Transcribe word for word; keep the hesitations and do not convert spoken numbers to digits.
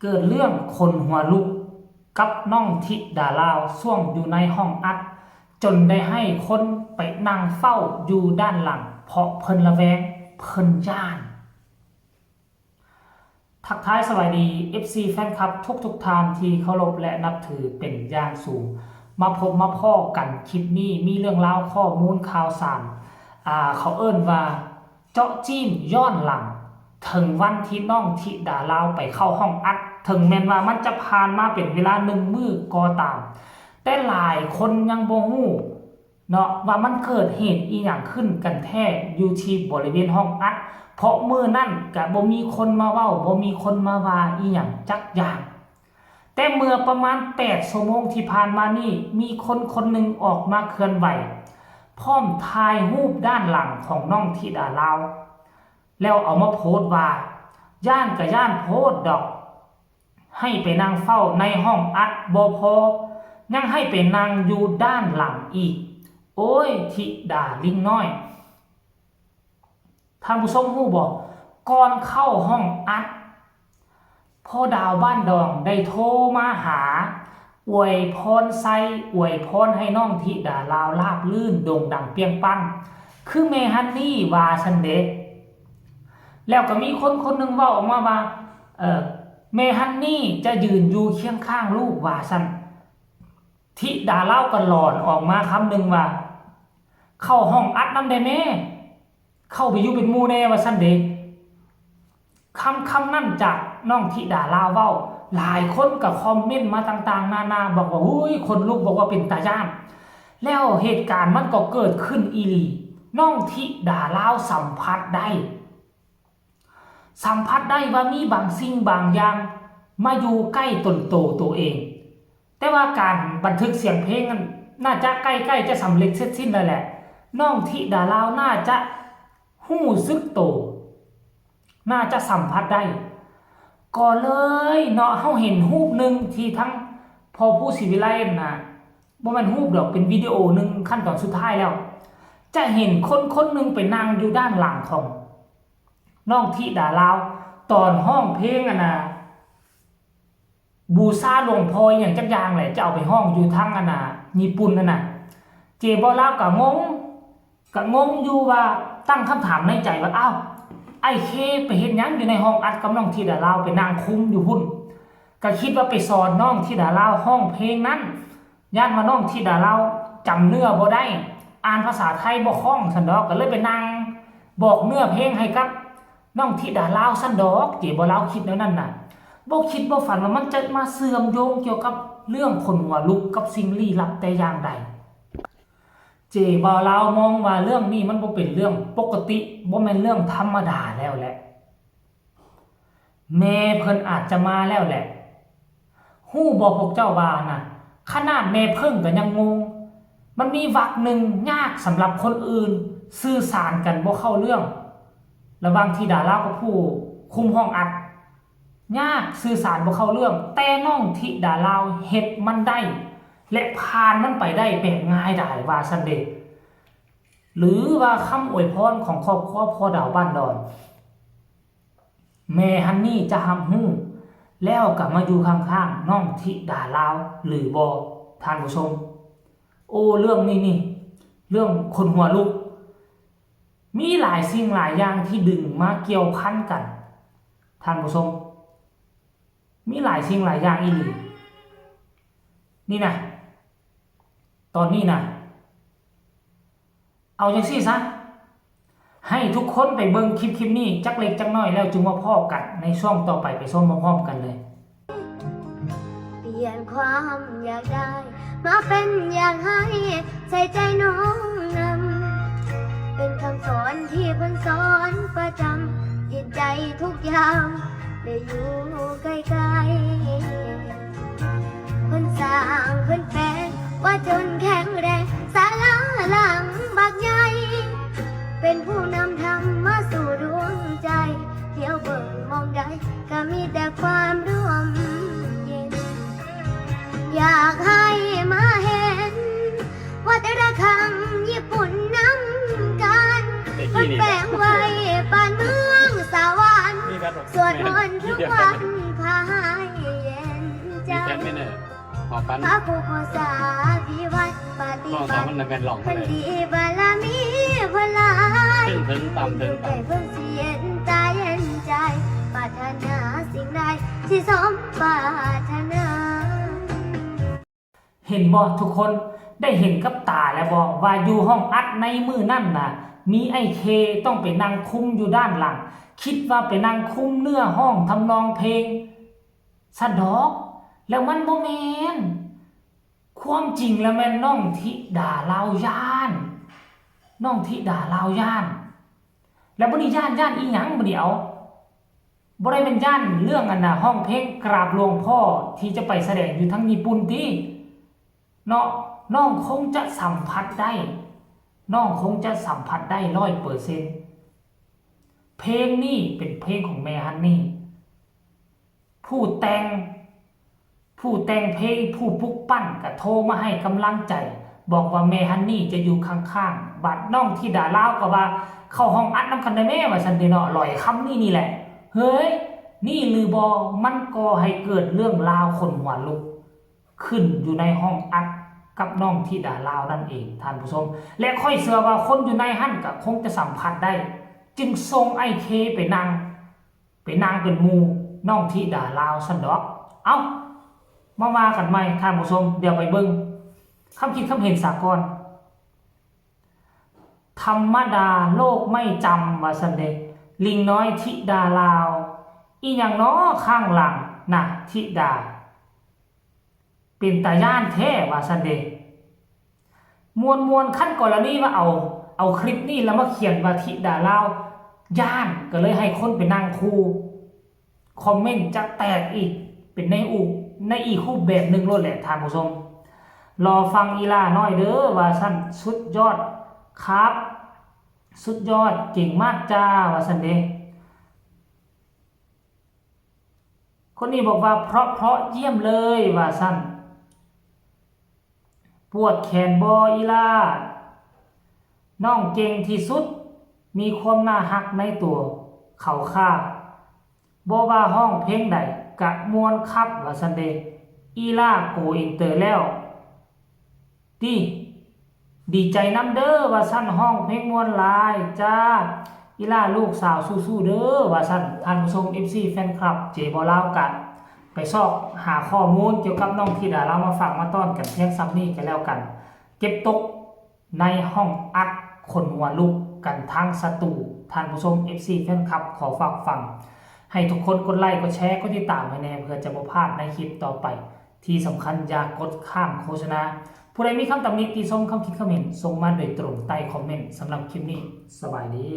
เกิดเรื่องขนหัวลุกกับน้องธิดาลาวช่วงอยู่ในห้องอัด จนได้ให้คนไปนั่งเฝ้าอยู่ด้านหลัง เพราะเพิ่นระแวง เพิ่นย้าน ทักทายสวัสดี เอฟซี แฟนคลับทุกๆท่านที่เคารพและนับถือเป็นอย่างสูง มาพบมาพ้อกันคลิปนี้มีเรื่องราวข้อมูลข่าวสาร อ่า เขาเอิ้นว่าเจาะจี้ย้อนหลัง ถึงวันที่น้องธิดาลาวไปเข้าห้องอัด ถึงแม้นว่ามันจะผ่านมาเป็นเวลาหนึ่งมื้อก็ตาม แต่หลายคนยังบ่ฮู้เนาะว่ามันเกิดเหตุอีหยังขึ้นกันแท้อยู่ที่บริเวณห้องอัด เพราะมื้อนั้นก็บ่มีคนมาเว้า บ่มีคนมาว่าอีหยังจักอย่าง แต่เมื่อประมาณแปดชั่วโมงที่ผ่านมานี้ มีคนคนหนึ่งออกมาเคลื่อนไหว พร้อมถ่ายรูปด้านหลังของน้องธิดาลาว แล้วเอามาโพสต์ว่า ย้านก็ย้านโพดดอก ให้ไปนั่งเฝ้าในห้องอัดบ่พอ ยังให้ไปนั่งอยู่ด้านหลังอีก โอ้ย ธิดาลิงน้อย ท่านผู้ชมฮู้บ่ ก่อนเข้าห้องอัด พ่อดาวบ้านดองได้โทรมาหา อวยพรไซ อวยพรให้น้องธิดาลาวราบรื่นโด่งดังเปรี้ยงปัง คือแม่ฮันนี่ว่าซั้นเด้ แล้วก็มีคนคนหนึ่งเว้าออกมาว่า เออ แม่ฮันนี่จะยืนอยู่เคียงข้างลูกว่าซั้น ธิดาลาวก็หลอนออกมาคำหนึ่งว่า เข้าห้องอัดนำได้แม่ เข้าไปอยู่เป็นหมู่แน่ว่าซั้นเด้ คำคำนั้นจากน้องธิดาลาวเว้า หลายคนก็คอมเมนต์มาต่างๆนานา บอกว่า อุ้ย ขนลุก บอกว่าเป็นตาย้าน แล้วเหตุการณ์มันก็เกิดขึ้นอีหลี น้องธิดาลาวสัมผัสได้ สัมผัสได้ว่ามีบางสิ่งบางอย่างมาอยู่ใกล้ตนโตตัวเอง แต่ว่าการบันทึกเสียงเพลงนั้นน่าจะใกล้ๆจะสำเร็จเสร็จสิ้นแล้วแหละ น้องธิดาลาวน่าจะฮู้สึกโต น่าจะสัมผัสได้ ก็เลยเนาะ เฮาเห็นรูปหนึ่งที่ทั้งพ่อผู้ศรีวิไลน่ะ บ่แม่นรูปดอก เป็นวิดีโอหนึ่งขั้นตอนสุดท้ายแล้ว จะเห็นคนคนหนึ่งไปนั่งอยู่ด้านหลังของน้องธิดาลาว ตอนร้องเพลงอันน่ะ บูชาหลวงพ่ออหย่างจักอย่างแหละ จะเอาไปร้องอยู่ทางอันน่ะ ญี่ปุ่นนั่นน่ะ เจบ่าวลาวก็งง ก็งงอยู่ว่าตั้งคำถามในใจว่า อ้าว ไอ้เคไปเฮ็ดหยังอยู่ในห้องอัดกับน้องธิดาลาว ไปนั่งคุมอยู่พุ้น ก็คิดว่าไปสอนน้องธิดาลาวร้องเพลงนั้น ย้านว่าน้องธิดาลาวจำเนื้อบ่ได้ อ่านภาษาไทยบ่คล่องซั้นดอก ก็เลยไปนั่งบอกเนื้อเพลงให้กับน้องธิดาลาวซั้นดอก เจบ่าวลาวคิดแนวนั้นน่ะ บ่คิดบ่ฝันว่ามันจะมาเชื่อมโยงเกี่ยวกับเรื่องขนหัวลุกกับสิ่งลี้ลับแต่อย่างใด เจบ่าวลาวมองว่าเรื่องนี้มันบ่เป็นเรื่องปกติ บ่แม่นเรื่องธรรมดาแล้วแหละ แม่เพิ่นอาจจะมาแล้วแหละ ฮู้บ่พวกเจ้าว่านะ ขนาดแม่เพิ่งก็ยังงง มันมีวรรคหนึ่งยากสำหรับคนอื่น สื่อสารกันบ่เข้าเรื่อง ระหว่างธิดาลาวกับผู้คุมห้องอัด ยาก สื่อสารบ่เข้าเรื่อง แต่น้องธิดาลาวเฮ็ดมันได้ และผ่านมันไปได้แบบง่ายดายว่าซั้นเด้ หรือว่าคำอวยพรของครอบครัวพ่อดาวบ้านดอน แม่ฮันนี่จะรับรู้ แล้วก็มาอยู่ข้างๆน้องธิดาลาวหรือบ่ ท่านผู้ชม โอ้ เรื่องนี้นี่ เรื่องขนหัวลุก มีหลายสิ่งหลายอย่างที่ดึงมาเกี่ยวพันกัน ท่านผู้ชม มีหลายสิ่งหลายอย่างอีหลี นี่นะ ตอนนี้นะ เอาจังซี่ซะ ให้ทุกคนไปเบิ่งคลิปคลิปนี้จักเล็กจักน้อย แล้วจึงมาพ้อกันในช่วงต่อไป ไปชมพร้อมๆกันเลย เปลี่ยนความอยากได้ มาเป็นอยากให้ ใส่ใจน้องนำ เป็นคำสอนที่เพิ่นสอนประจำ จิตใจทุกยาม ได้อยู่ใกล้ๆ เพิ่นสร้างเพิ่นแปลง ว่าจนแข็งแรง ศาลาหลังบักใหญ่ เป็นผู้นำธรรมมาสู่ดวงใจ เที่ยวเบิ่งหม่องใด ก็มีแต่ความร่มเย็น อยากให้มาเห็น วัดระฆังญี่ปุ่นนำกัน เพิ่นแปลงไว้ปานเมืองสวรรค์ สวดมนต์ทุกวันพาหาย ไม่เนอะหอบปัน พระผู้ขอสาวิวัตรปฏิ ร้อง บั ตาม ติ มันนะแม่นร้อง มัน เลย ดีบารมีเพิ่นหลาย เถิงเถิงตามเถิง ไก่เพิ่นเสียนตาเย็นใจปรารถนาสิ่งใดที่สมปรารถนา เห็นบ่ทุกคนได้เห็นกับตาแล้วบ่ว่าอยู่ห้องอัดในมื้อนั่นน่ะ มีไอ้เคต้องไปนั่งคุมอยู่ด้านหลัง คิดว่าไปนั่งคุมเนื้อห้องทำนองเพลงสะดอก แล้วมันบ่แม่น ความจริงแล้วแม่นน้องธิดาลาวย่าน น้องธิดาลาวย่าน แล้วบ่นี้ย่านย่านอีหยังบ่นี้เอา บ่ได้เป็นย่านเรื่องอันน่ะห้องเพลงกราบหลวงพ่อที่จะไปแสดงอยู่ทั้งญี่ปุ่นติเนาะ น้องคงจะสัมผัสได้ น้องคงจะสัมผัสได้ร้อยเปอร์เซ็นต์ เพลงนี้เป็นเพลงของแม่ฮันนี่ ผู้แต่ง ผู้แต่งเพลงผู้ปลุกปั้นก็โทรมาให้กำลังใจ บอกว่าแม่ฮันนี่จะอยู่ข้างๆ บัดน้องธิดาลาวก็ว่าเข้าห้องอัดนำกันได้แม่ว่าซั่นเด้เนาะ ลอยคำนี้นี่แหละ เฮ้ย นี่หรือบ่ มันก่อให้เกิดเรื่องราวขนหัวลุก ขึ้นอยู่ในห้องอัดกับน้องธิดาลาวนั่นเองท่านผู้ชม และข้อยเชื่อว่าคนอยู่ในหั่นก็คงจะสัมผัสได้ จึงส่งไอ้เคไปนั่ง ไปนั่งเป็นหมู่น้องธิดาลาวซั่นดอก เอ้า มาว่ากันใหม่ท่านผู้ชม เดี๋ยวไปเบิ่งคำคิดคำเห็นสากล ธรรมดาโลกไม่จำว่าซั่นเด้ ลิงน้อยธิดาลาว อีหยังน้อข้างหลังน่ะธิดา เป็นตาย่านแท้ว่าซั่นเด้ มวลมวลขั้นกรณีว่าเอา เอาคลิปนี้แล้วมาเขียนว่าธิดาลาวย่าน ก็เลยให้คนไปนั่งคู่ คอมเมนต์จะแตกอีก เป็นในอูในอีกรูปแบบหนึ่งโลดแหละท่านผู้ชม รอฟังอีหล่าน้อยเด้อว่าซั่น สุดยอดครับ สุดยอดเก่งมากจ้าว่าซั่นเด้ คนนี้บอกว่าเพราะเพราะเยี่ยมเลยว่าซั่น ปวดแขนบ่อีหล่า น้องเก่งที่สุด มีความน่าฮักในตัวเขาค่ะ บ่ว่าฮ้องเพลงใดกะม่วนคักว่าซั่นเด้ อีหล่าโกอินเตอร์แล้ว ติ ดีใจนำเด้อว่าซั่น ฮ้องเพลงม่วนหลายจ้า อีหล่าลูกสาวสู้ๆเด้อว่าซั่น ท่านผู้ชม เอฟซี แฟนคลับ เจบอลาวกะไปซอกหาข้อมูลเกี่ยวกับน้องธิดาลาวมาฝากมาต้อนกันเพียงส่ำนี้ก็แล้วกัน เก็บตกในห้องอัดขนหัวลุกกันทั้งสตู ท่านผู้ชม เอฟซี แฟนคลับ ขอฝากฟัง ให้ทุกคนกดไลค์กดแชร์กดติดตามให้แน่เพื่อจะบ่พลาดในคลิปต่อไป ที่สำคัญอย่ากดข้ามโฆษณา ผู้ใดมีคำตำหนิติชมคำคิดคำเห็นส่งมาโดยตรงใต้คอมเมนต์ สำหรับคลิปนี้สบายดี